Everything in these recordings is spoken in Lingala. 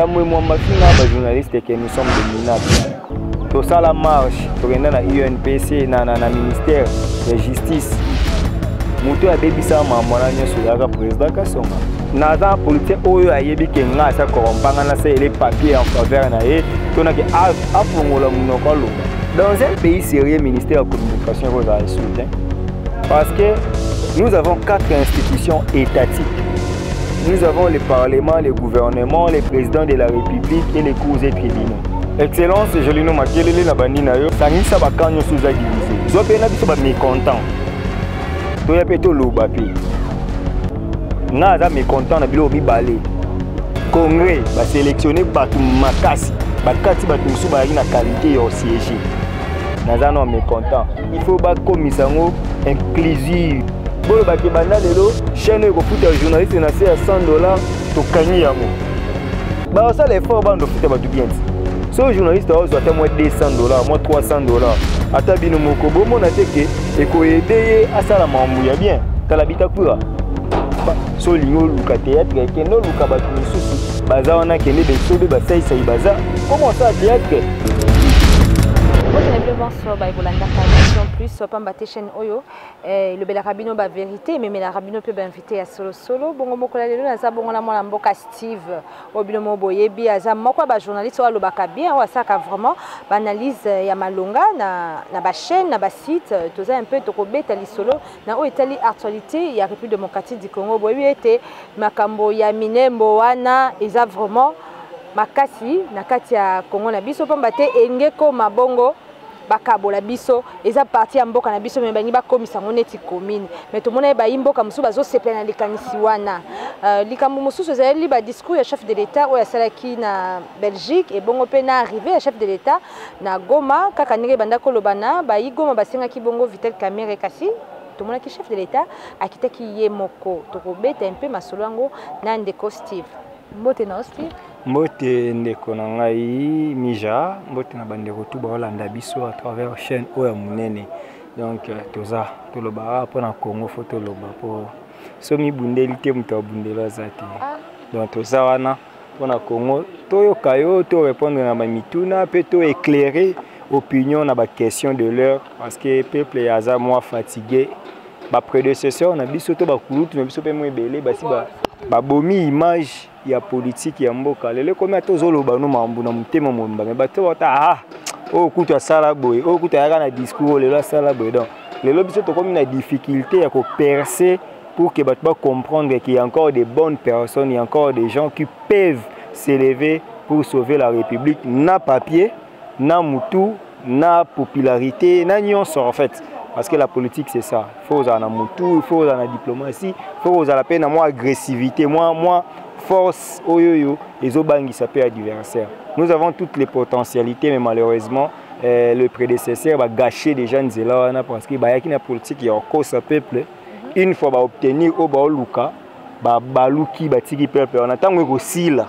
Tambwe Mwamba finga ba journaliste que nous sommes des minables. Tosala marche, tokenda na UNPC na ministère ya justice. Moto abebisa mambo wana nyonso ezalaka président Kasonga. Naza politicien oyo ayebi ke nga asa corrompanga na saele papier en faveur na ye to nake afongola monoko aloba. Dans un pays sérieux, ministère ya communication ekozala soutien parce que nous avons 4 institutions étatiques. Nous avons le Parlement, le gouvernement, le président de la République et les cours et tribunaux. Excellence Jolino Makelele na bandi na yo, sangisa ba camp nyonso oza divisé. Zwa mpe na biso ba mécontent. Toya mpe toloba mpe. Nga aza mécontent na biloko mibale. Congrès ba sélectionner bato makasi, bakati bato mosusu bazalaki na qualité ya siéger. Naza na mécontent. Il faut bakomisa yango inclusive. Bolobaki banda lelo chaîne oyo ekofuta journaliste na se ya 100 $, tokangi yango. Basala effort bando futa bato bien ti. So journaliste aozwa ata mwa 200 $, mwa 300 $, ata bino moko bomona te ke ekoyede ye asala mambo ya bien. Tala Bitakwira, so olingi oluka théâtre, kende oluka bato mosusu baza wana, kende besobe basalisai baza koma osala théâtre. Mbote na bino bonso bayekolandaka Vision Plus, pamba te chaîne oyo elobelaka bino bavérité, ememelaka bino mpe bainvité ya solosolo. Bongo mokolo ya lelo naza bongo na mwana mboka Steve, oyo bino mo boyebi, aza moko ya bajournaliste oyo alobaka bien, oyo asalaka vraiment baanalyse ya malonga na bachaîne, na basite. Toza un peu tokobeta lisolo na oyo etali actualité ya République démocratique du Congo. Boyebi ete makambo ya Minembo wana eza vraiment makasi na kati ya Congo na biso, pamba te enge koma bongo bakabola biso, eza parti ya mboka na biso, me bangi bakomisa yango neti commune. Me tomona ye bayi mboka mosusu bazosepela na likanisi wana. Likambo mosusu ezali badiscours ya chef de l'État oyo asalaki na Belgique, ebongo mpe na arrivé ya chef de l'État na Goma. Kaka ndenge ebanda koloba na bayi Goma, basengaki bongo Vital Kamerhe, kasi tomonaki chef de l'État akitaki ye moko. Tokobeta mpe masolo yango na ndeko Steve. Mbote na Steve. Mbote ndeko na ngai Mija, mbote na bandeko tu baolanda biso à travers chaîne oyo ya monene. Donc toza tolobaka mpona Congo, fo toloba mpo so mibundeli te, moto abundeli aza te. Donc toza wana mpona Congo, toyoka yo, to répondre na bamituna mpe to éclairer opinion na baquestion de l'heure, parce que peuple aza mwa fatigué. Baprédécesseur na biso to bakulutu na biso mpe mo ebele basi babomi image ya politique ya mboka. Lelo ekomi ata ozoloba no mambu na motema mobimba, me bato bata ah, oyo kutu asala boye, oyo kutu ayaka na discours oyo, lelo asala boye. Donc lelo biso tokomi na difficulté ya kopercer pour que bato bacomprendre qu'il y a encore des bonnes personnes, il y a encore des gens qui peuvent s'élever pour sauver la République, na papier, na mutu, na popularité, na nyonso en fait. Parce que la politique, c'est ça. Il faut ozala na mutu, il faut ozala na diplomatie, il faut ozala mpe na mwa agressivité, mwa force oyo oyo ezobangisa mpe adversaire. Nous avons toutes les potentialités, mais malheureusement le prédécesseur bagâché déjà nzela wana, parce que bayaki na politique ya kokosa peuple. Une fois baobtenir oyo baoluka, babaluki, batiki peuple wana. Ntango ekosila,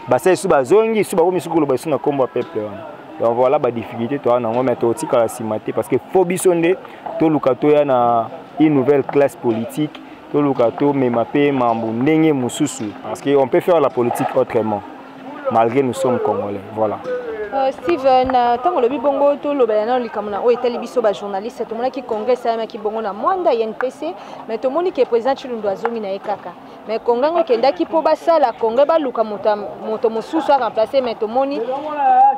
basali su, bazongi su, bakomi su koloba su na nkombo ya peuple wana. Donc voilà badifficulté toza nango, mais totikala nsima te, parce que fo biso nde toluka toya na une nouvelle classe politique, toluka tomema mpe mambo ndenge mosusu, parce que on peut faire la politique autrement malgré nous sommes congolais. Voilà. Steven, ntango olobi bongo, tolobela nano likambo na oyo etali biso bajournaliste. Tomonaki congrès esalamaki bongo na Mwanda ya UNPC, mais tomoni ke président Tshilundu azongi na ye kaka. Mais congrès yango ekendaki mpo basala congrès, baluka moto mosusu aremplace, mais tomoni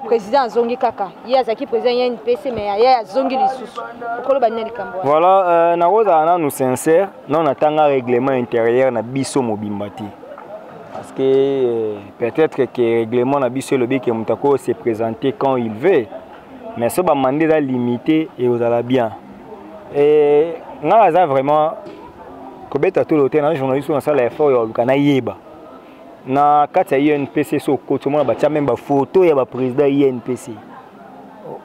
président azongi kaka. Ye azalaki président ya UNPC, mais ye azongi lisusu. Okoloba nini likambo wana? Voilà, nakozala nanu sincère, non, natanga règlement intérieur na biso mobimba te, parce que peut-être que règlement na biso elobi ke moto ako se présenter quand il veut, mais so bamandats eza limité, ekozala bien. Ngai aza vraiment kobeta tolo te na journaliste oyo nasala effort ya koluka nayeba na kati ya UNPC. So okoti, omona batia meme bafoto ya baprésident UNPC,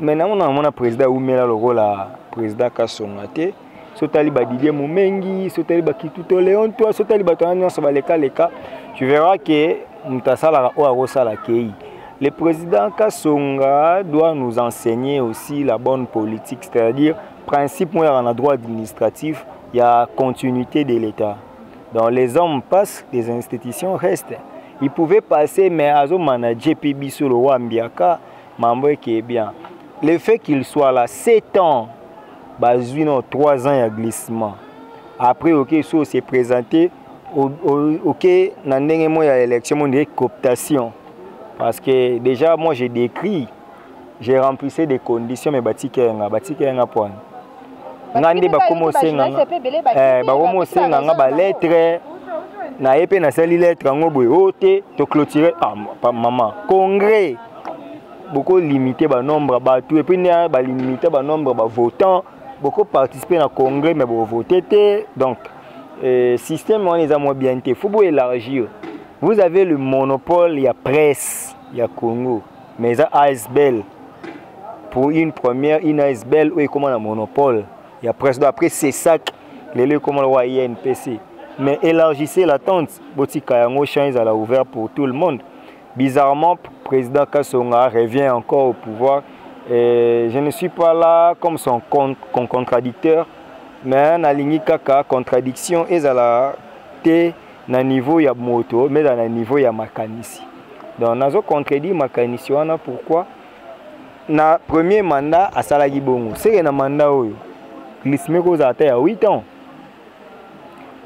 mais nango namona président aumela lokola président Kasonga te. So otali badidier Momengi, so otali bakituto Léon toi, so otali bato wana nyonso balekaleka, tu verras ke moto asalaka oyo akosala kei. Le président Kasonga doit nous enseigner aussi la bonne politique, c'est-à-dire principe moko yaka na droit administratif ya continuité de l'État. Donc les hommes passent, les institutions restent. Il pouvait passer, mais azo manager puis biso le roi mbiaka mambo eke bien. Le fait qu'il soit là 7 ans, bazwi no 3 ans ya glissement. Après, ok, so s'est présenté, ok, na ndenge mo ya élection mo nde cooptation. Parce que déjà moi j'ai décrit, j'ai remplissé des conditions, mais batika nga, batika nga point. Nga nde bakoma osenga nga, bakoma osenga nga ba lettre na ye mpe nasali lettre yango boye oyo te toclôture. Ah, mama, congrès bokolimite banombre ya bato, et puis nde balimite banombre bavotant, bokoparticipe na congrès mais bovote te. Donc système wana eza mwa bien te, faut boélargir. Vous avez le monopole ya presse ya Congo, mais eza ASBL. Pour une première, une ASBL oyo ekóma na monopole ya presse. Donc après CSAC, lelo ekóma lokola INPC. Mais élargissez la tente, botika yango champ ezala ouvert pour tout le monde. Bizarrement, président Kasonga revient encore au pouvoir et je ne suis pas là comme son contradicteur, mais nalingi kaka contradiction ezala te na niveau ya moto, mais na niveau ya makanisi. Donc nazo contredire makanisi wana. Pourquoi na premier mandat asalaki bongo? Seke na mandat oyo glissement ekozala ata ya 8 ans.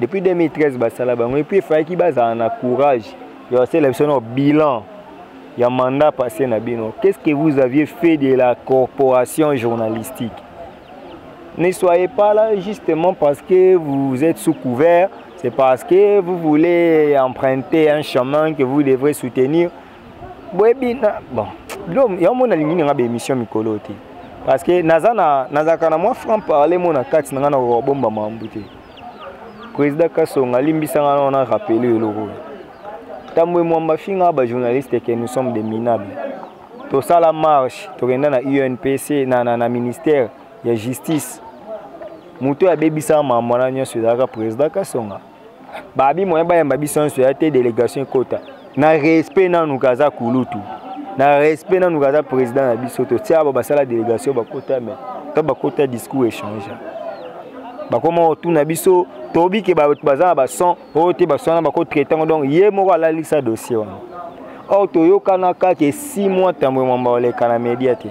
Depuis 2013 basala bango, et puis efalaki bazala na courage ya basala biso na bilan ya mandat passé na bino. Qu'est-ce que vous aviez fait de la corporation journalistique? Ne soyez pas là justement parce que vous êtes sous couvert, c'est parce que vous voulez emprunter un chemin que vous devrez soutenir. Boyebi na bon, yango mona alingi nanga baémission mikolo te, parce que naza na nazalaka na mwa franc parler mo na kati na ngai, na kobomba mambu te. Président Kasonga, alimbisanga na wana rappele eloko oyo. Tambwe Mwamba finga bajournaliste que nous sommes des minables. Tosala marche, tokenda na UNPC, na ministère ya justice. Moto oyo abebisaka mambo wana nyonso ezalaka président Kasonga. Babi moyen bayamba biso nyonso ya te, délégation ekota na respect nanu kaza kulutu, na respect nanu kaza président na biso. Totia ba basala délégation, bakota, mais to bakota, discours échange, bakoma otuna biso toyebi ke bato baza na bason oyo te, bason wana bakotraite yango. Donc ye moko alalisa dossier wana. Or toyokana kaka 6 mois Tambwe Mwamba oleka na média te.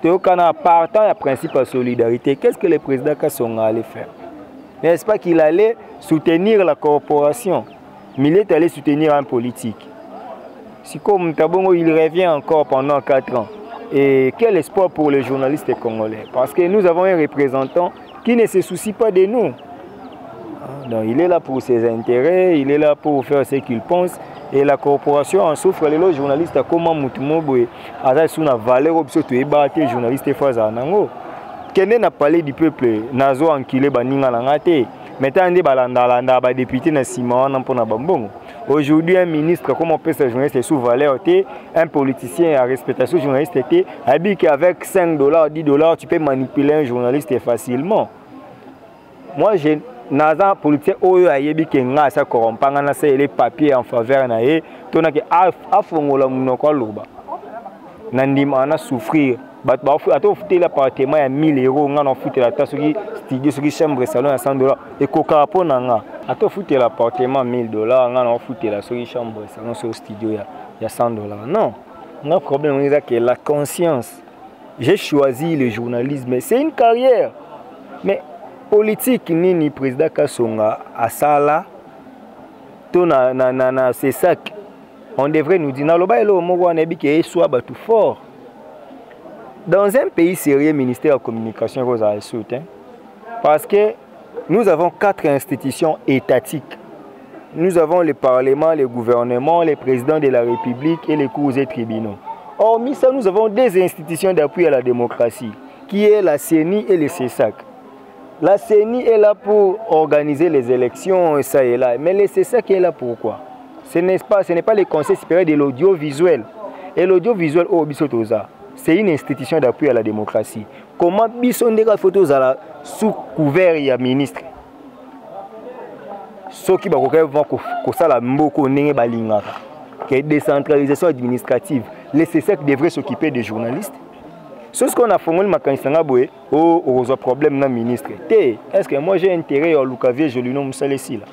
Toyokana partant ya principe ya solidarité. Qu'est-ce que le président Kasonga allait faire? N'est-ce pas qu'il allait soutenir la corporation? Mais il est allé soutenir un politique. Sikoyo moto abongo, il revient encore pendant 4 ans, et quel espoir pour les journalistes congolais? Parce que nous avons un représentant qui ne se soucie pas de nous. Donc il est là pour ses intérêts, il est là pour faire ce qu'il pense, et la corporation en souffre. Lelo journaliste akoma mutu mo boye aza su na valeur oyo biso toyebaka te. Journaliste fo azala nango. Kende na Palais du peuple, nazo ankile baninga na nga te, mais tala nde balandalanda badéputé na nsima wana mpona bambongo. Aujourd'hui, un ministre comme opesa journaliste sous valeur te, un politicien ya respectation journaliste te. Ayebi qu'avec 5 dollars, 10 dollars, tu peux manipuler un journaliste facilement. Moi, je naza politicien oyo ayebi ke nga asa corrompa nga, nasalele papier en faveur na ye to nake afongola monoko aloba na ndima na souffrir. Bato ata ofuteli appartement ya 1000 euro, nga na ofutela ata soki studio, soki chambre salon ya 100 dollar ekokaka mpo na nga. Ata ofutela appartement 1000 dollar, nga na ofutela soki chambre salon, soki studio ya 100 dollar. Non, nga problème eza ke la conscience. J'ai choisi le journalisme, c'est une carrière, mais politique nini président Kasonga asala to na CSAC? On devrait nous dire. Naloba eloko moko wana, yebi ke eswa bato fort. Dans un pays sérieux, ministère de la communication ekozala soutien, parce que nous avons quatre institutions étatiques. Nous avons le parlement, le gouvernement, le président de la République et les cours et tribunaux. Hormis ça, nous avons des institutions d'appui à la démocratie, qui est la CENI et le CSAC. La CENI est là pour organiser les élections et ça et là. Mais le CSAC est là pourquoi? Ce n'est pas le Conseil supérieur de l'audiovisuel. Et l'audiovisuel, oh, biso toza, c'est une institution d'appui à la démocratie. Comment biso ndeka photo zala sous couvert ya ministre? Soki bakoki kosala mboko ndenge balingaka ke décentralisation administrative, le CSAC devrait s'occuper des journalistes. Soki on afongoli makanisi nanga boye, o okozwa problème na ministre te. Est ce que moi j'ai intérêt ya oluka vie Jolino mosala esila?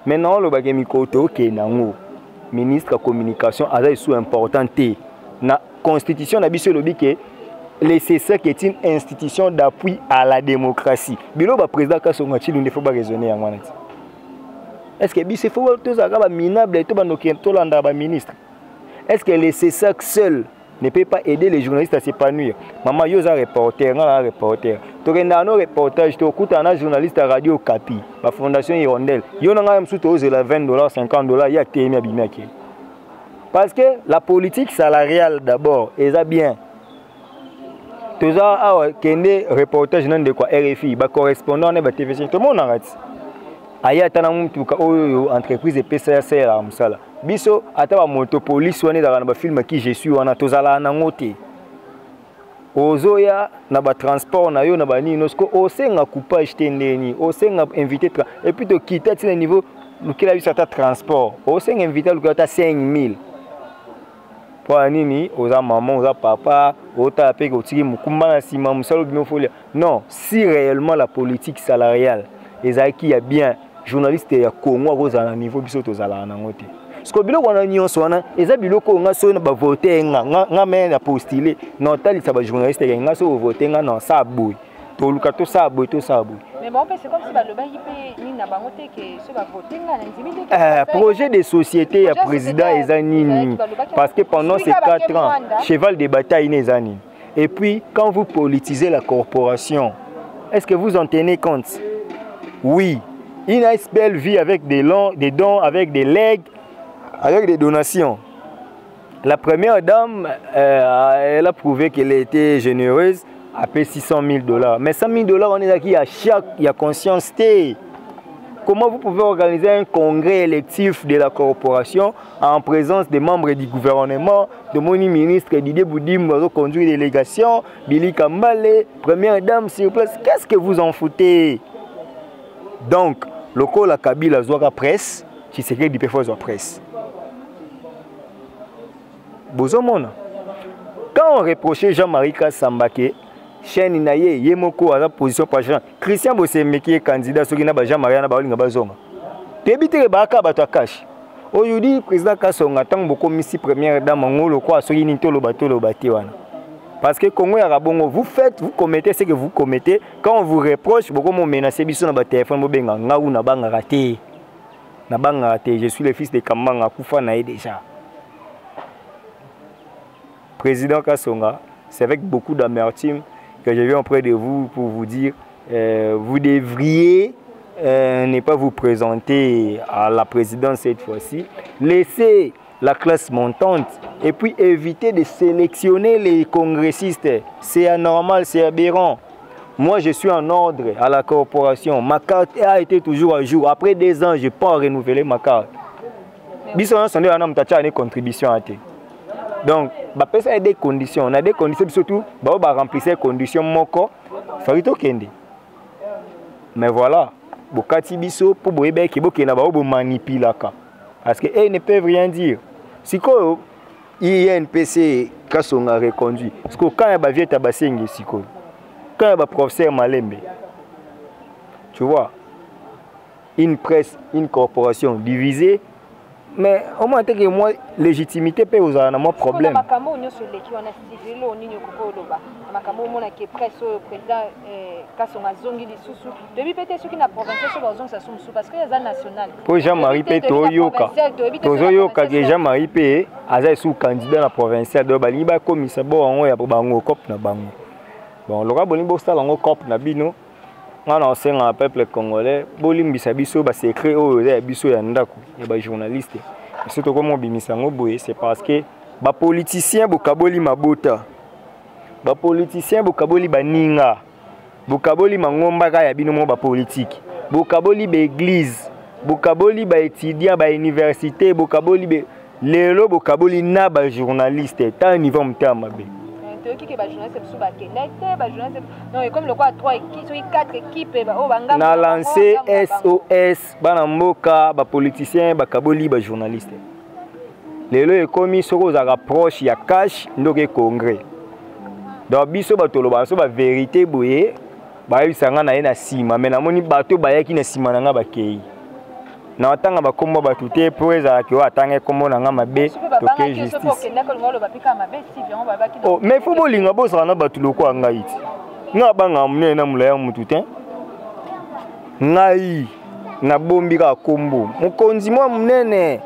Maintenant olobaka mikolo tookende yango. Ministre ya communication aza lisusu important te. Na constitution na biso elobi ke le CSEC est une institution d'appui à la démocratie. Bilo ba président Kasongo Tshilunde faut ba raisonner yango wana ti. Est-ce que biso faut tozalaka ba minable to bandoki tolandaka ba ministre? Est-ce que le CSEC seul ne peut pas aider les journalistes à s'épanouir? Maman, yo oza reporter, nga na reporter. Tokendaka no reportage, tokutana na journaliste ya Radio Okapi, ba fondation Hirondelle. Yo na ngai mosusu tozela 20 dollars, 50 dollars, ye ateyemi, abimi, akei. Parce que la politique salariale d'abord eza bien. Toza awa, kende reportage na ndeko ya RFI, bacorrespondant na ba TV5, tomonaka ti aye ata na mutuka oyo entreprise epesa ya asalelaka mosala. Biso ata bamoto police wana ezalaka na bafilme Qui je suis wana, tozalaka nango te. Ozoya na batransport na yo na banini, siko osenga coupage te ndeni osenga invité. Et puis tokita ntina niveau lukela biso ata transport, osenga invité alukela ata 5000. Mpo ya nini? Oza mama, oza papa, otala mpe otiki mokumba na nsima, mosala obimi ofolia. Non, si réellement la politique salariale ezalaki ya bien, journaliste ya Congo akozala na niveau biso tozalaka nango te. Siko biloko wana nyonso wana eza biloko oyo nga soki bavote nga, nga me na postule na otalisa bajournaliste ke nga soki ovote nga na osala boye, toluka tosala boye, tosala boye. Mais bon, c'est comme si balobaki mpe nini na bango te ke so bavote nga na ndimi te. Projet de société ya président eza nini? Parce que pendant ces 4 ans, cheval de bataille ne eza nini? Et puis quand vous politisez la corporation, est-ce que vous en tenez compte? Oui, une belle vie avec des, longs, des dons, avec des legs, avec des donations. La première dame, elle a prouvé qu'elle était généreuse, a payé 600 000 dollars. Mais 100 000 dollars, on est acquis à chaque, il y a conscience. Comment vous pouvez organiser un congrès électif de la corporation en présence des membres du gouvernement, de mon ministre Didier Budimbu conduit délégation, Billy Kambale, première dame sur place? Qu'est-ce que vous en foutez? Donc, lokola Kabila azwaka presse, Tshisekedi mpe faut azwa presse. Bozomona, quand on reprochait Jean-Marie Kasamba ke chaîne na ye, ye moko aza position par Jean Christian Bosemeki ye candidat, soki na ba Jean-Marie na baolinga bazonga, toyebi te ke baaka bato ya kashe. Aujourd'hui, président Kasonga, ntango bokomisi première dame yango lokwa soki nini, toloba toloba te wana, parce que Congo yaka bongo. Vous faites, vous commettez ce que vous commettez, quand on vous reproche, bokomo menacer biso na batelefone, bobenga ngau. Nabangaka te, nabangaka te. Je suis le fils de Kambanga, akufa na ye déjà. Président Kasonga, c'est avec beaucoup d'amertume que je viens auprès de vous pour vous dire, vous devriez ne pas vous présenter à la présidence cette fois-ci. Laissez la classe montante et puis éviter de sélectionner les congressistes. C'est anormal, c'est aberrant. Moi, je suis en ordre à la corporation. Ma carte a été toujours à jour. Après 2 ans, je peux renouveler ma carte. Biso nyonso nde wana moto atia ne contribution te. Donc bapesa ye des conditions, na des conditions surtout bao baremplisse condition moko faki tokende. Mais voilà, bokati biso mpo boyebaki bokende bao bomanipulaka, parce que eux ne peuvent rien dire. Sikoyo INPC Kasonga reconduit, sikoyo quand ya bavieta basengi, sikoyo quand ya baprofesseur Malembe, tu vois, une presse, une corporation divisée, mais au moins teke moi légitimité mpe ozala na mwa problème. Makambo nyonso eleki wana, Steve, elo nini okoki oloba na makambo omonaki presse oyo président Kasonga azongi lisusu? Toyebi mpe te soki na provincial so bazongisa so mosusu, parce que eza national. Mpo Jean-Marie mpe toyoka, tozoyoka ke Jean-Marie mpe aza esu candidat na provincial. Donc balingi bakomisa bo yango ya bango cope na bango. Bon, lokola bolingi bosala yango cope na bino, nga na osengaka peuple congolais bolimbisa biso. Basecret oyo eza ya biso ya ndako ya bajournaliste, biso tokoma obimisa yango boye, c'est parce que bapoliticien bokaboli mabota, bapoliticien bokaboli baninga, bokaboli mangomba kaka ya bino moko bapolitike, bokaboli baeglise, bokaboli baétudiant bauniversité, bokaboli be lelo, bokaboli na bajournaliste ta niveau motema mabe. Toyoki ke bajournaliste mosusu bakendaki te, bajournaliste non, ekomi lokola 3 équipe, soki 4 équipe oyo bangambo. Na lance SOS bana mboka, bapoliticien bakaboli bajournaliste. Lelo ekomi soki ozalaka proche ya cash ndoki congrès. Donc biso bato olobaka so bavérité boye, bayebisa nga na ye na nsima, me namoni bato bayaki na nsima na nga bakei. Na otanga bakombo bato te mpo ezalaki oyo atanga ekombo na nga mabe, toke justice. Oh, mais fo bolinga bozala na bato lokola ngai ti. Nga abangaka monene na molai ya motu te. Ngai nabombi kaka kombo mokonzi mwa monene,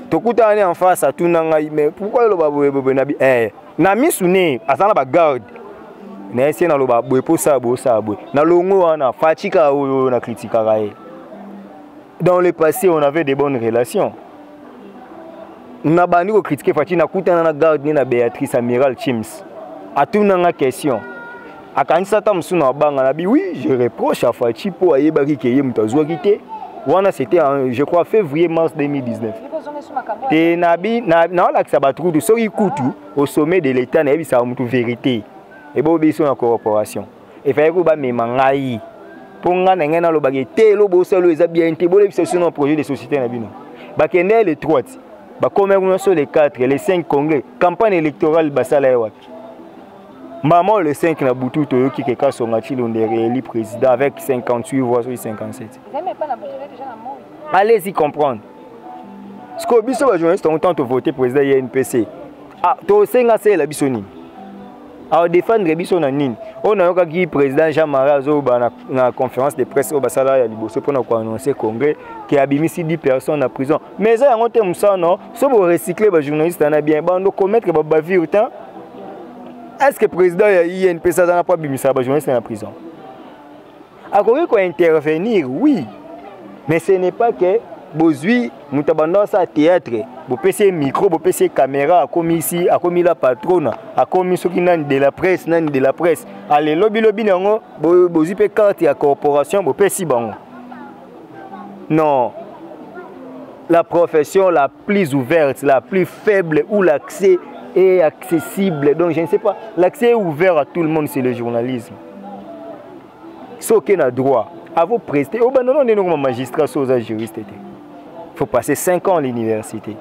tokutana ne en face, atuna ngai: "Mais pourquoi oloba boye boye?" Nabi eh, na misu ne aza na bagarde na ye se naloba boye mpo osala boye, osala boye. Nalongo wana Fatshi kaka oyo na kritikaka ye. Dans le passé, on avait de bonnes relations. Nabandi kocritiquer Fatshi, nakutana na garde ne na Béatrice, amiral Chims, atunanga question, akanisi ata mosusu na banga. Nabi: "Oui, je reproche à Fatshi mpo ayebaki ke ye moto azwaki te wana." C'était, je crois, février, mars 2019 te. Nabi naolakisa bato kutu, soki kutu au sommet de l'État nayebisaka motu vérité, ebo biso na corporation efallait ko bamema ngai mpo ngai na ngai nalobaki te: "Elobo osala eza bien te, bolebisa biso na projet de société na bino." Bakende le 3 ti bakoma kuna so le 4, le 5 congrès, campagne électorale basala ye wapi? Mama, le 5 na butu, toyoki ke Kasonga Tshilonde réélu président avec 58 voix, soki 57. Allez-y comprendre. Sikoyo biso bajournaliste yango, ntango tovote président ya UNPC, ah, tosenga asalela biso nini? Aodéfendre biso na nini? Oyo nayokaki président Jean Marie azoba na conférence de presse oyo basala ya liboso mpona koannoncer congrès, ke abimisi 10 personnes na prison. Mais eza yango te mosala no. So borecycle bajournaliste wana bien, bando commettre babavure te. Est ce que président ya UNPC aza na mpo abimisaka bajournaliste na prison? Akoki kointervenir, oui, mais ce n'est pas que bozwi moto abanda asala théâtre, bopesi ye micro, bopesi ye caméra, akomi ici, akomi la patrona, akomi soki nani de la presse, nani de la presse. Ale, lobilobi na yango, bozwi mpe carte ya corporation, bopesi bango. Non, la profession la plus ouverte, la plus faible, où l'accès est accessible, donc je ne sais pas, l'accès est ouvert à tout le monde, c'est le journalisme. Soki na droit avo prester, obanda ndenge koma magistrat, so oza juriste te, faut passer 5 ans à l'université.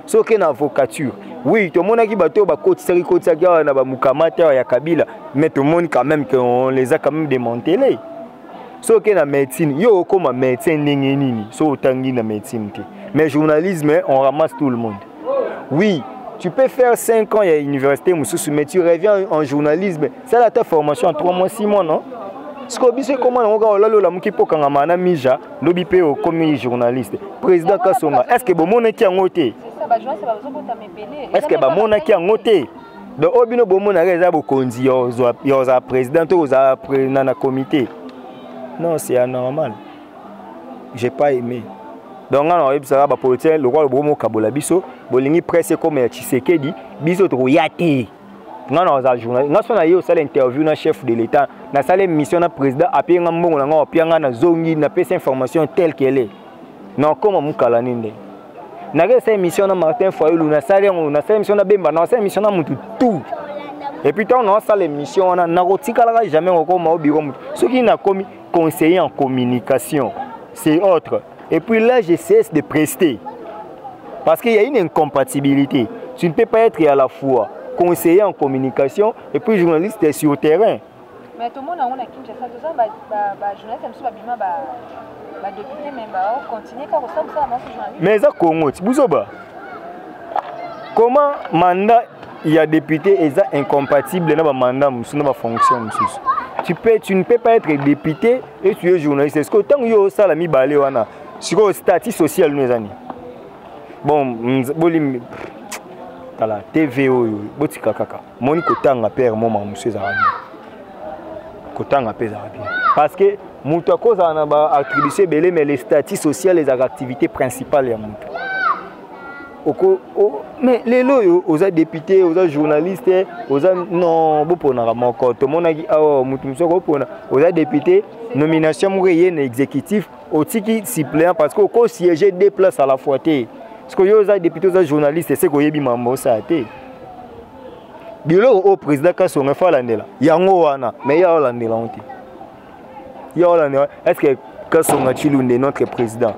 Soki na avocature, oui, tomonaki bato oyo bakotisaki kotisaki awa na bamukama te awa ya Kabila, mais tomoni quand même qu'on les a quand même démantelés. Soki na médecine, yo okóma médecin ndenge nini so otangi na médecine te? Mais journalisme, on ramasse tout le monde. Oui, tu peux faire 5 ans à l'université mosusu, mais tu reviens en journalisme, sala ta formation en 3 mois, 6 mois. Non, sikoyo biso ekóma nango kaka olali, olamuki mpo okangama na mija, lobi mpe okomi journaliste. Président Kasonga, est ce que bomonaki yango te? Est ce que bamonaki yango te? Donc oyo bino bomonaka eza bokonzi ya ozala président to ozala na comité. Non, c'est anormal, j'ai pas aimé. Donc nga na oyebisaka bapoliticien, lokola bomokabola biso, bolingi presse ekoma ya Tshisekedi, biso tokoya te. Nga na ozala journaliste, nga so na ye osala interview na chef de l'État, nasala émission na président, apie nga mbongo na nga, apia nga, nazongi, napesi information telle qu'elle est. Nakoma mokala nini nde nakesala émission na Martin Fayulu, nasali yango, nasala émission na Bemba, nasala émission na mutu tout. Et puis ntango naosala émission wana, nakotikalaka jamais kokoma obiro mutu. Soki nakomi conseiller en communication, c'est autre. Et puis là, je cesse de prester parce qu'il y a une incompatibilité. Tu ne peux pas être à la fois conseiller en communication et puis journaliste sur terrain. Mais tomona yango na Kinshasa, toza bajournaliste mosusu babima badéputé, mais bacontinue kaka kosala mosala bango journaliste. Mais eza Congo ti buzoba. Comment mandat ya député eza incompatible na bamandat mosusu, na bafonction mosusu? Tu ne peux pas être député et tu es journaliste. Est ce que ntango yo osala mibale wana, sikoyo statut social no eza nini? Bon, bolimi tala TV oyo, botika kaka moni kotanga pere moma mosusu ezalaka bien, kotanga mpe ezalaka bien, parce que moto akozala na baattribution ebele, mais le statut social ezalaka activité principale ya moto. Oko mais lelo oyo oza député, oza journaliste, oza non, boponaka moko. Tomonaki awa moto mosusu akopona, oza député, nomination moko eye na exécutif, otiki suppléant, parce que okosiége deux places à la fois te. Parce que yo oza député, oza journaliste, ese koyebi mambo osala te. Biloko oyo président Kasonga efo alandela yango wana, mais ye aolandela yango te, ye aolandela. Est ce que Kasonga Tshilunde, notre président,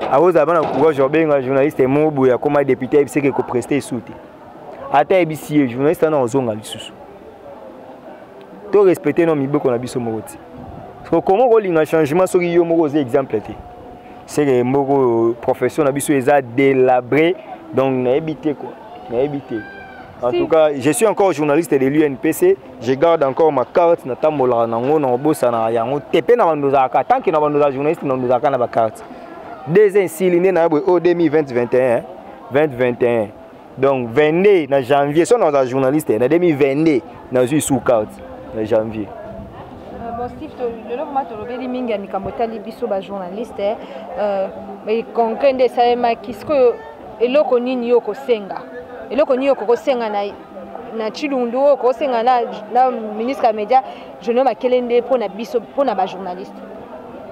akozala bana courage obenga journaliste moko boye akóma député, ayebiseke koprester esu te? Ata ayebisi ye, journaliste wana ozonga lisusu. To respecte no mibeko na biso moko ti. Parce que comment kolinga changement soki yo moko oza exemple te? Seke mboka oyo profession na biso eza délabré, donc nayebi te quoi, nayebi te. En tout cas, je suis encore journaliste de l'UNPC, je garde encore ma carte, natambolaka nango, na obosanaka yango te. Mpe na bando ozalaka, tant que na bando ozala journaliste, na bando ozalaka na bacarte. Deux ans esili nde na boye oyo 2021 2021, donc 22 na janvier. So nazala journaliste na 2022, nazwi sous carte na janvier. Bon, Steve, lelo vraiment tolobeli mingi ya likambo etali biso bajournaliste. Congrès nde esalemaki. Sikoyo eloko nini yo kosenga, eloko nini yo kokosenga na Chilundu, oyo kosenga na ministre ya média Jolino Makelele nde mpona biso, mpona bajournaliste?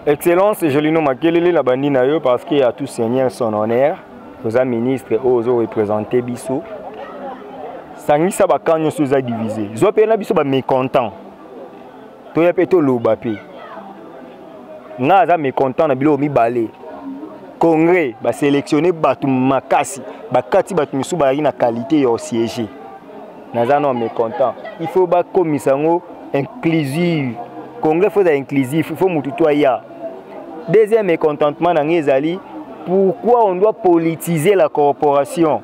Excellence Jolino Makelele, na bandi na yo, parce que à tout seigneur son honneur. Oza ministre oyo ozoreprésente biso. Sangisa bacamp nyonso eza divise, zwa mpe na biso bamécontent, toya mpe toloba. Mpe nga aza mécontent na biloko mibale: congrès, basélectionne bato makasi, bakati bato misusu bazalaki na qualité ya osiége. Naza no mécontent. Il faut bakomisa yango inclusive. Congrès faut eza inclusif, il faut mutu to aya. Deuxième mécontentement na ngai ezali: pourquoi on doit politiser la corporation?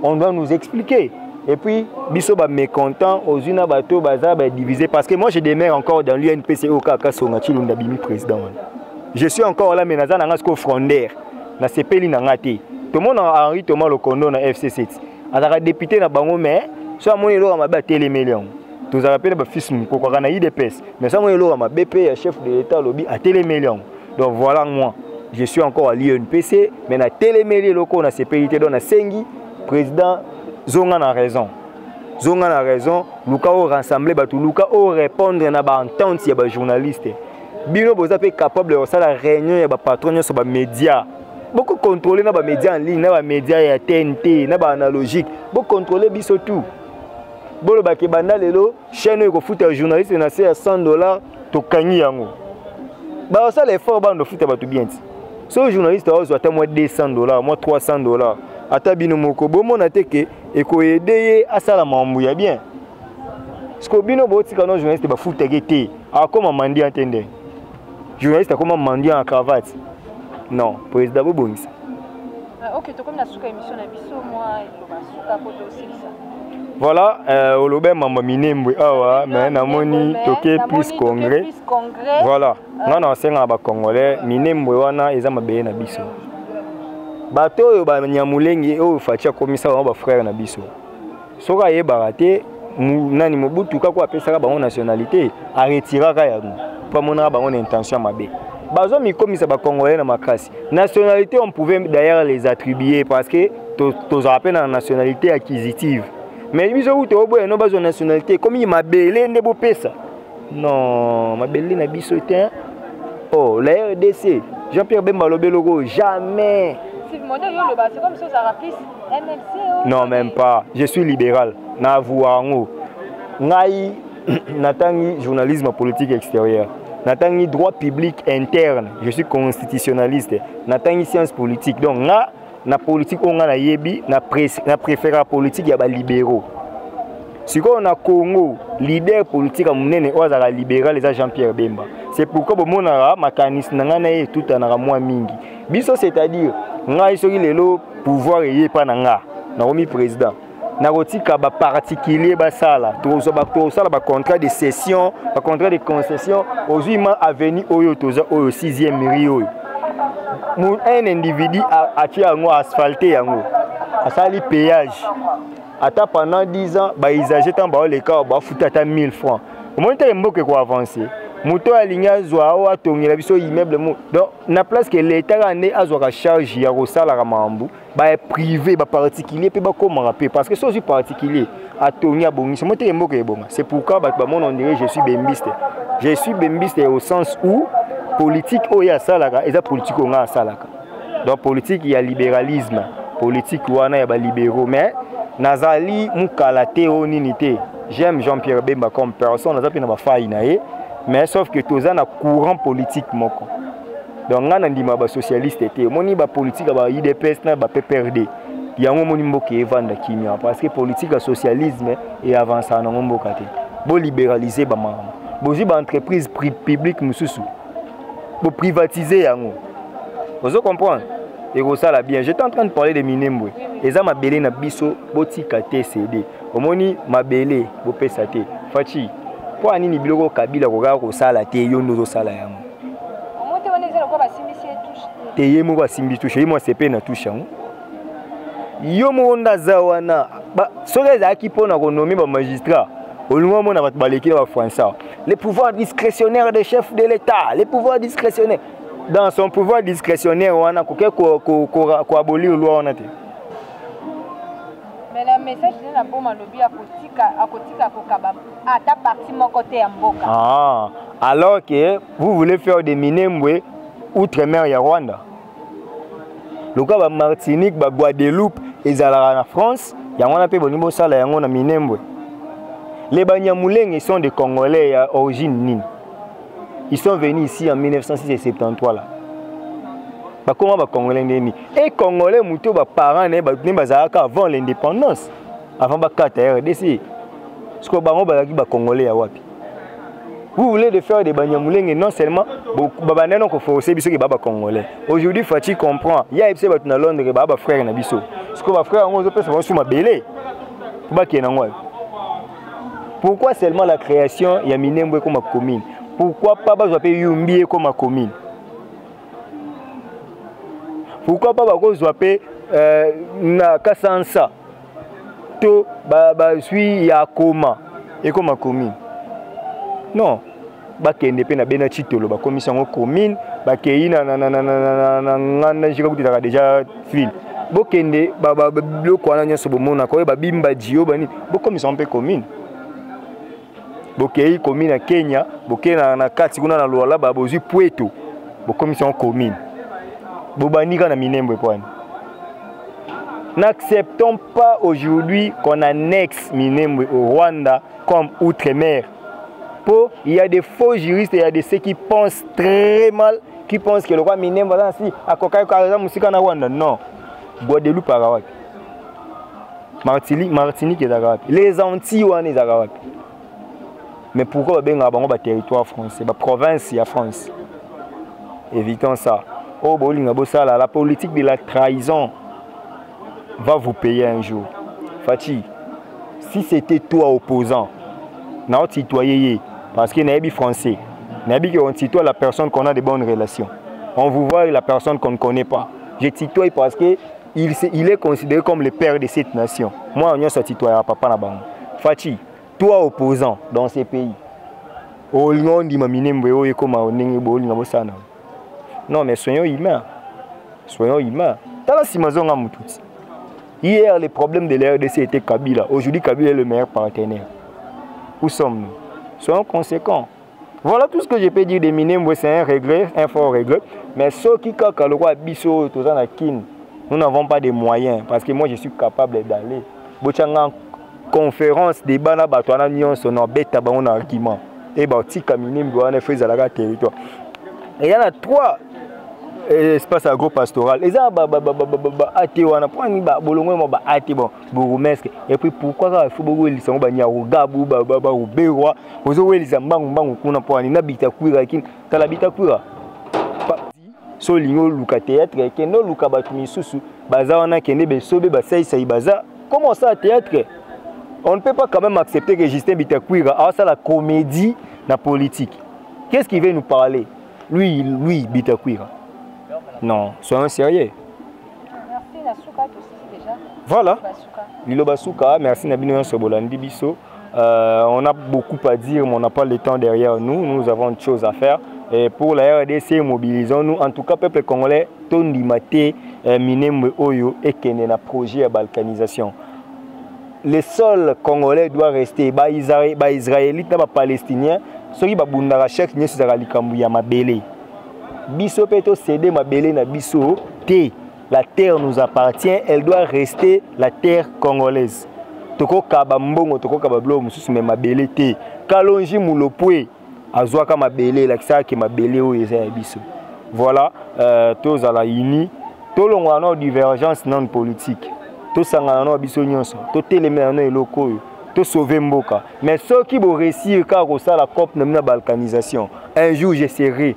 On doit nous expliquer. Et puis biso bamécontent, ozwi na bato baza badivise, parce que moi, je demeure encore dans l'UNPC. Oyo kaka Songa Chilunda bimi président wana, je suis encore là, mais naza na nga sikoyo frondeur, nasepeli na nga te. Tomona Henri Thomas Lokondo na FC7, azalaka député na bango, mais so amoni eloko ya mabe, atelemeli yango. Tozalaka mpe na bafils mokoko kaka na UDPS, mais so amoni eloko ya mabe mpe ya chef de l'État, alobi, atelemeli yango. Donc voilà, moi, je suis encore à l'UNPC, mais natelemeli eloko oyo, nasepeli te. Donc nasengi président, zonga na raison, zonga na raison, luka oyo rassembler bato, luka oyo répondre na baentente ya bajournaliste. Bino boza mpe capable ya kosala réunion ya bapatron nyonso bamédia, bokocontrôle na bamédia en ligne, na bamédia ya TNT, na baanalogique. Bocontrôle biso tout, bolobaki banda lelo chaîne oyo ekofuta journaliste na se ya 100 $, tokangi yango. Bakosala effort, bando futa bato bien ti. So journaliste aozwa ata mwa 200 $, mwa 300 $, ata bino moko bomona te ke ekoaider ye asala mambo ya bien. Parce bino botika no journaliste bafutaki te, akoma mendiant te. Nde journaliste akoma mendiant en cravate. Non, président, bobongisa. Ok, tokomi na suka émission na biso. Mwa eloba suka po tosilisa. Voilà, olobe mambo Minembwe awa, mais namoni toke plus congrès. Voilà, nga na asengaka bacongolais, Minembwe wana eza mabele na biso. Bato oyo banyamulenge oyo Fatshi akomisa bango bafrère na biso, soki ayebaka te nani Mobutu kaka apesaka bango nationalité, aretiraka yango mpo amonaka bango na intention ya mabe. Bazwa mikomisa bacongolais na makasi. Nationalité, on pouvait d'ailleurs les attribuer, parce que tozala mpe na nationalité acquisitive, mais biso kutu oboya no bazwa nationalité. Ekomi mabele nde bopesa? Non, mabele na biso te. Oh, la RDC, Jean-Pierre Bemba alobi eloko jamais. Non, même pas. Je suis libéral na avouer yango. Ngai natangi journalisme politique extérieur, natangi droit public interne, je suis constitutionnaliste, natangi science politique. Donc nga na politique oyo nga nayebi, na préféra politique ya balibéraux. Sikoyo na Congo, leader politique ya monene oyo azalaka libéral eza Jean-Pierre Bemba. C'est pourquoi bomonaka makanisi na ngai na ye etutanaka mwa mingi. Biso, c'est-à-dire ngai, soki lelo pouvoir eye epa na nga, nakomi président, nakotika baparticulier basala. Tozosala bacontrat de cession, bacontrat de concession. Ozwi ma avenue oyo toza oyo, 6e rue oyo, un individu atie yango, asphalte yango, asali péage. Ata pendant 10 ans, bausager ntango baoleka, bafuta ata 1000 francs. Omoni teke mboka ekoavance. Moto oyo alingi azwa oyo atongela biso immeuble mo, donc na place ke leta kaka nde azwaka charge ya kosalaka makambo, baprivé, baparticulier mpe bakomaka mpe, parce que so ozwi particulier atongi, abongisi mo teke mboka ebonga. C'est pourquoi bato bamona on dirait je suis bembiste. Je suis bembiste au sens où politique oyo asalaka eza politique oyo nga asalaka, donc politique ya libéralisme, politique wana ya balibéraux. Mais nazali mokala te oyo nini te. J'aime Jean-Pierre Bemba comme personne, naza mpe na bafai na ye, mais sauf que toza na courant politique moko. Donc ngai na ndima basocialiste te. Omoni bapolitique ya ba UDPS na ba PPRD, yango omoni mboka evanda kimia, parce que politique ya socialisme eavansaka nango mboka te. Bolibéralize bamakambo, bozwi baentreprise publique mosusu, boprivatize yango. Ozo comprendre? Ekosala bien. J'étais en train de parler de Minembwe. Eza mabele na biso, botika te cd. Omoni mabele bopesa te. Fatshi, mpo ya nini biloko Kabila kokaka kosala te, yo nde ozosala yango? Omote wana eza lokola basimbisi ye touche te. Te, ye moko asimbi touche, ye moko asepeli na touche yango. Yo moko nde aza wana. Soki ezalaki mpo na konommer bamagistrat, olingi omona bato baleki na bafrançais. Le pouvoir discrétionnaire des chefs de l'État, le pouvoir discrétionnaire. Dans son pouvoir discrétionnaire wana, koke koabolir loi wana te. Mais le message na boma lobi akotika kokaba ata parti moko te ya mboka. Ah, alors que vous voulez faire des Minembwe outre-mer ya Rwanda. Lokola ba Martinique, ba Guadeloupe ezalaka na France, yango wana mpe bolingi bosala yango na Minembwe. Les Banyamulenge sont des Congolais ya origine nini? Ils sont venus ici en 1973 là. Bakoma ba Congolais ndeni. Et Congolais muto ba parents ne ba ne bazalaka avant l'indépendance, avant ba kata RDC. Parce que bango bazalaki ba Congolais ya wapi? Vous voulez de faire des Banyamulenge non seulement babanda non ko forcer biso ke ba Congolais. Aujourd'hui Fatshi comprend. Ya FC batu na Londres ba ba frère na biso. Parce que ba frère ngo zo pesa bango mabele. Pour ba kena ngo. Pourquoi seulement la création ya Minembwe comme commune? Pourquoi pas bazwa pe Yumbi comme commune? Pourquoi pas bakozwa pe na Kasansa to bazwi ya Koma ekoma commune? Non, bakende pe na Bena Chitolo bakomisa yango commune, bakei na na na na na na nganda jika kutaka déjà ville. Bokende ba ba biloko wana nyonso bomonaka oyo babimba jio bani bokomisa yango mpe commune. Bokei commune ya Kenya, bokei na kati kuna na Lualaba bozwi Pweto, bokomisa yango commune. Bobanika na Minembwe pwani. N'acceptons pas aujourd'hui qu'on annexe Minembwe au Rwanda comme outre-mer. Po, il y a des faux juristes, il y a des ceux qui pensent très mal, qui pensent que le roi Minembwe aza si akoka ko aza musika na Rwanda. Non. Guadeloupe aka wapi? Martinique ezalaka wapi? Les Antilles wana ezalaka wapi? Mais pourquoi babengaka bango ba territoire français, ba province ya France? Évitons ça. Oh, bolinga bosala, la politique de la trahison va vous payer un jour. Fatshi, si c'était toi opposant, na tutoyer parce que nayebi français, nayebi que on tutoie la personne qu'on a de bonnes relations. On vous voit la personne qu'on ne connaît pas. Je tutoie parce que il est considéré comme le père de cette nation. Moi, on y a tutoyer papa na bango. Fatshi, toi opposant dans ces pays, olingo ndima Minembwe oyo ekoma ndenge bolinga bosana. Non, mais soyons humains. Soyons humains. Tala sima zonga mututi. Hier, les problèmes de la RDC étaient Kabila. Aujourd'hui, Kabila est le meilleur partenaire. Où sommes-nous? Soyons conséquents. Voilà tout ce que je peux dire de Minembwe, c'est un regret, un fort regret. Mais ceux qui kaka le roi biso toza na Kin, nous n'avons pas de moyens parce que moi je suis capable d'aller. Bochanga conférence débat na bato wana nyonso na beta bango na argument. Et ba tika Minembwe wana feza la territoire. Et il y en a trois espace agro-pastoral. Et ça ba ba ba ba ba ba ate wana point ni ba bolongo mo ba ate bon bourgmestre. Et puis pourquoi ça faut beaucoup elisa ba Nyarugabu ba ba ba Ruberwa ozo welisa mbangu mbangu kuna po ani na Bitakwira kin tala Bitakwira. So lingo luka théâtre kendo luka batu misusu baza wana kende besobe ba sai sai baza. Comment ça théâtre? On ne peut pas quand même accepter que Justin Bitakwira a ça la comédie na politique. Qu'est-ce qu'il veut nous parler? Lui, lui Bitakwira. Non, soyons sérieux. Merci Nasuka, tout déjà. Voilà. Lilo Basuka, merci Nabino Sobolandi Biso. On a beaucoup à dire, mais on n'a pas le temps derrière nous. Nous avons des choses à faire. Et pour la RDC, mobilisons-nous. En tout cas, peuple congolais, tondimate, Minembwe oyo ekende na projet ya balkanisation. Le sol congolais doit rester. Ba Israélite, ba Palestiniens, ceux qui babundaka chaque nyonso ezalaka likambo ya mabele. Biso pe to céder mabele na biso te. La terre nous appartient, elle doit rester la terre congolaise. Toko kaba mbongo, toko kaba biloko mosusu, mais mabele te. Kalonji Mulopwe azwaka mabele, elakisaka ke mabele oyo eza ya biso. Voilà, tozala uni, tolongwa na divergence non politique. Tosangana na biso nyonso, totelemela na eloko oyo, tosauver mboka. Mais soki bo réussir kaka kosala COP na bino ya balkanisation, un jour je serai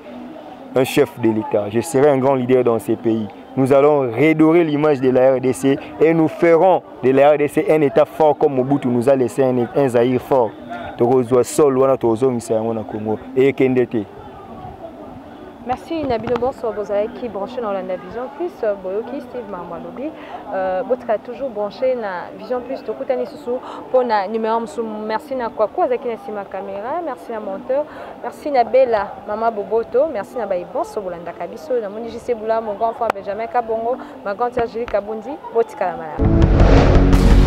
un chef de l'État. Je serai un grand leader dans ces pays. Nous allons redorer l'image de la RDC et nous ferons de la RDC un État fort comme Mobutu nous a laissé un Zaïre fort. Tokozwa sol wana tozongisa yango na Congo ekende te. Merci na bino bonso bozalaki branché na Olanda Vision Plus boyoki Steve Mambo alobi euh, botikala toujours branché na Vision Plus tokutani susu mpo na numéro mosusu. Merci na Kwaku azalaki na nsima caméra, merci na monteur, merci na Bella mama Boboto, merci na baye bonso bolandaka biso. Namoni JC Bula, mon grand frère Benjamin Kabongo, ma grande sœur Julie Kabundi, botikala malamu.